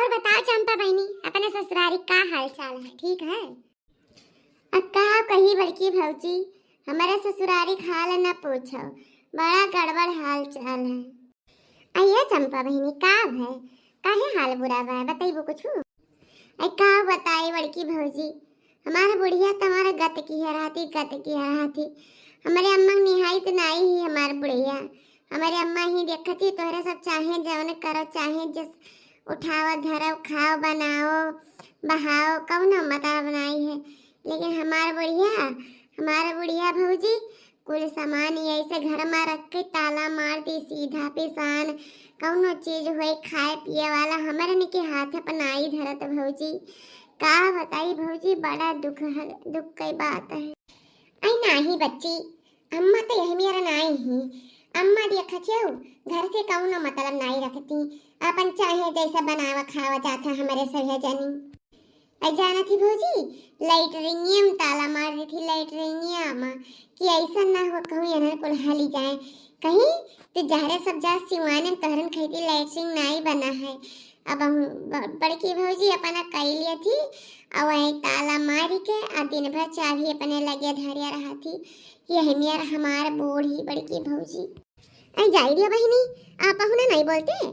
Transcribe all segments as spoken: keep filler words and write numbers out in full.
तो बताओ चंपा बहिनी, अपने ससुरारी का हाल चाल है, ठीक है? अब का कही बड़की भौजी, हमारे ससुरारी का हाल न पूछो, बड़ा गड़बड़ हाल चाल है। अये चंपा बहिनी, का भय, काहे हाल बुरा बा, बतइबू कुछ? अरे का बताई बड़की भौजी, हमार बुढ़िया तो हमार गत किहे रहती, गत किहे रहती। हमरे अम्मा के निहाइत नाई ही हमार बुढ़िया। हमरे अम्मा ही देखती, तोहरे सब चाहे जवन करो, चाहे जस उठाओ, धरो, खाओ, बनाओ, बहाओ, कौनो मतलब नाई है। लेकिन हमार बुढ़िया, हमार बुढ़िया भौजी कुल सामान यही से घर में रख के ताला मार दी, सीधा पिसान। कौनो चीज होए खाए पिए वाला, हमरन के हाथ पर नाई धरत भौजी। का बताई भौजी, बड़ा दुख है, दुख की बात है। आई नाही बच्ची, अम्मा तो यही मेरा नाई ही। अम्मा देखत हो, घर से कौनो मतलब नाई रखती, अपन चाहे जैसा बनावा खावा जाता हमरे सभे जनी। अरे जानत ही भौजी, लैटरिनिया में ताला मार देती, लैटरिनिया में, कि ऐसा ना हो कहूँ इन्हन कुल हाली जाए। कहीं तो जहरे सब जा सिवाने में तोहरन खैती लैटरिन नाई बना है। अब हम ब-, बड़की भौजी अपना कई लिया थी, और वही ताला मारी के आ दिन भर चाबी अपने लगे धरिया रहा थी। यही मेर हमार बूढ़ी बड़की भौजी। आई जाई दिया बहिनी, आ पहुना नहीं बोलते,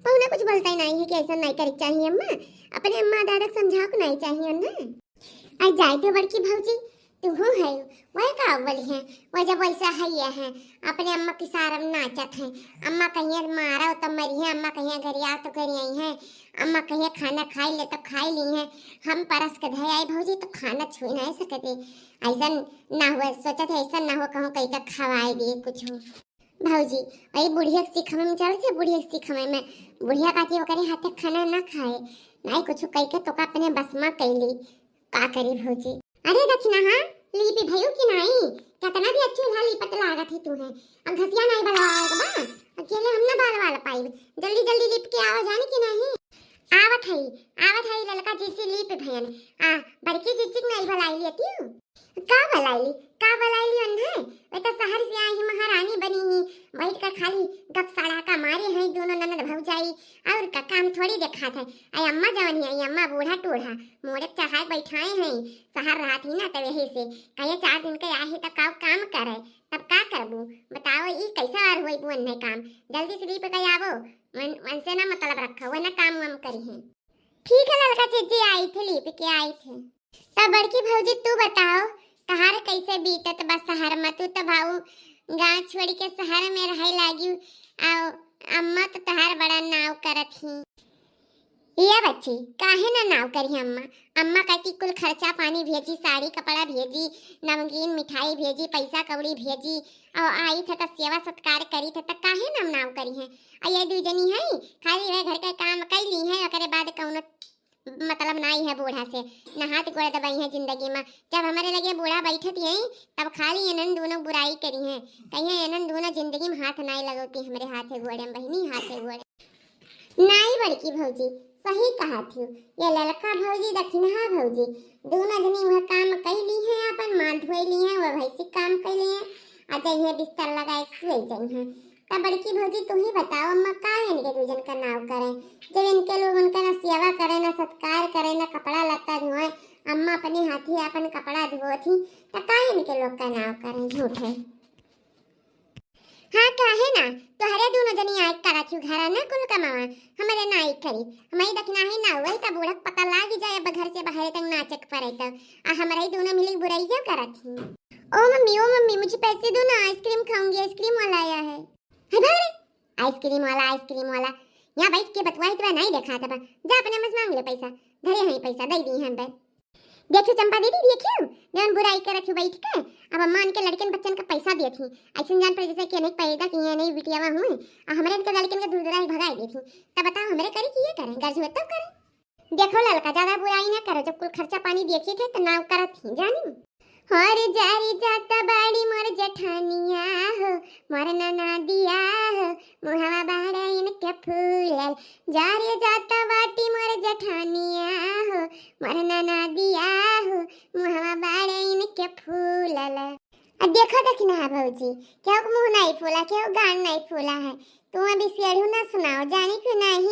पहुना कुछ बोलता ही नहीं है कि ऐसा नहीं करे चाहिए अम्मा। अपने अम्मा दादा के समझाओ के नहीं चाहिए ना। आई जाई दिया बड़की भौजी, तू हूँ है, वह का बोली है, वह जब वैसा है ये है, अपने अम्मा की सारम नाचत है। अम्मा कहिए मारो तो मरी है, अम्मा कहिए गरिया तो गरियाई है, अम्मा कहिए खाना खाई ले तो खाई ली है। हम परस के धे आई भौजी तो खाना छुई नहीं सकते। ऐसा ना हुआ, सोचत है ऐसा ना हो कहूँ कहीं का खवाए दिए कुछ हो। भौजी, वही बुढ़िया के सिखमे में चल के, बुढ़िया के सिखमे में, बुढ़िया कहती ओकरे हाथे खाना ना खाए, नाई कुछ कह के तोका अपने बस में कैली। का करी भौजी? अरे दखिनहा, लीपी भयू की नाई, कितना भी अच्छी उल्हा लीपत लागत ही तू है। अब घसिया नाई बलवाए के बा, अकेले हम ना बलवा पाई। जल्दी जल्दी लीप के आवा जाने की नहीं। आवत है, आवत है ललका जीजी लीप भयन। आ, बड़की जीजी के नाई बलाई लेती हूँ। का बलाइली, का बलाइली अन्हे? वे तो शहर से आई ही, महारानी बनी ही, बैठ कर खाली गप सड़ाका मारे हैं दोनों ननद भौजाई, और का काम थोड़ी देखात है। आई अम्मा जवन ही, आई अम्मा बूढ़ा टूढ़ा, मोड़े चढ़ाए बैठाए हैं, शहर रहत ही ना, तब यही से कहे चार दिन के आहे तो का काम करे, तब का करबू? बताओ, ई कैसा और हुई बुअन है काम? जल्दी से लीप के आवो, मन, मन से ना मतलब रखो, वह ना काम वाम करी है। ठीक है ललका जीजी, आई थे, लीप के आई थे। तब बड़की भौजी, तू बताओ, तहार कैसे बीतत बा शहर में? तू तो भाऊ गाँव छोड़ के शहर में रहे लागी, आओ अम्मा तो तहार बड़ा नाव करत ही। ये बच्ची, काहे ना नाव करी अम्मा? अम्मा कहती कुल खर्चा पानी भेजी, साड़ी कपड़ा भेजी, नमकीन मिठाई भेजी, पैसा कौड़ी भेजी, और आई थे तो सेवा सत्कार करी थे, तो काहे ना नाव करी है? और ये दू जनी है, खाली वह घर के काम कैली है, ओकरे बाद कौनो मतलब नाई है बूढ़ा से, ना हाथ गोड़ दबाई है जिंदगी में। जब हमारे लगे बूढ़ा बैठत यही, तब खाली इन्हन दोनों बुराई करी हैं, कहिए इन्हन दोनों जिंदगी में हाथ नाई लगौती हमरे हाथे गोड़े में, बहिनी हाथे गोड़े। नाई बड़की भौजी, सही कहा थी, ये ललका भौजी, दखिनहा भौजी, दोनों जनी वह काम कैली हैं, अपन माथ धोई ली हैं, वह भैंसी काम कैली हैं, आ जइहे बिस्तर लगाए के सोई जइहे। तब बड़की भौजी, तू ही बताओ अम्मा, का इनके दू जन का नाव करें, जब इनके लोग उनका ना सेवा करें, ना सत्कार करें, ना कपड़ा लत्ता धोएं, अम्मा अपने हाथी अपन कपड़ा धोत ही, तो का इनके लोग का नाव करें? झूठ है। हाँ, काहे ना, तोहरे दोनों जनी आए करत ही घरा ना कुल कमावा, हमरे नाई करी, हमारी दखिनहा ही ना हुई, तब बूढ़क पता लागी जाए, अब घर से बाहर तक नाचक पड़े तब, आ हमरे ही दोनों मिली बुराइयां करत ही। ओ मम्मी, ओ मम्मी, मुझे पैसे दो ना, आइसक्रीम खाऊंगी, आइसक्रीम वाला आया है। है भाग रे, आइसक्रीम वाला, आइसक्रीम वाला। यहाँ बैठ के बतवाई तो नहीं देखा था, जा अपने अम्मा से मांग ले पैसा, धरे हैं पैसा, दे दी हैं बे। देखियो चंपा दीदी, देखियो, जौन बुराई करत ही बैठ के, अब अम्मा उनके लड़कन बच्चन का पैसा दिए थी, ऐसे जान पर जैसे कि अनेक पैदा किए, नहीं बिटियावा हुए, आ हमरे इनके लड़कन के दूर दराज भगाए दिए थी। तब बताओ, हमरे करी कि ये करें, गर्ज हुए तब करें। देखो ललका, ज्यादा बुराई ना करो, जब कुल खर्चा पानी देखी थे तो नाव करत ही जानी। हर जारी जाता बाड़ी मोर जेठानिया हो, मोर ननदिया हो, मुहवा बाड़े इनके फूलल। जारी जाता बाटी मोर जेठानिया हो, मोर ननदिया हो, मुहवा बाड़े इनके फूलल। आ देखो दखिनहा भौजी, केहू के मुंह नहीं फूला, केहू गान नहीं फूला है। तू अभी सेढ़ू ना सुनाओ, जानी क्यों नहीं?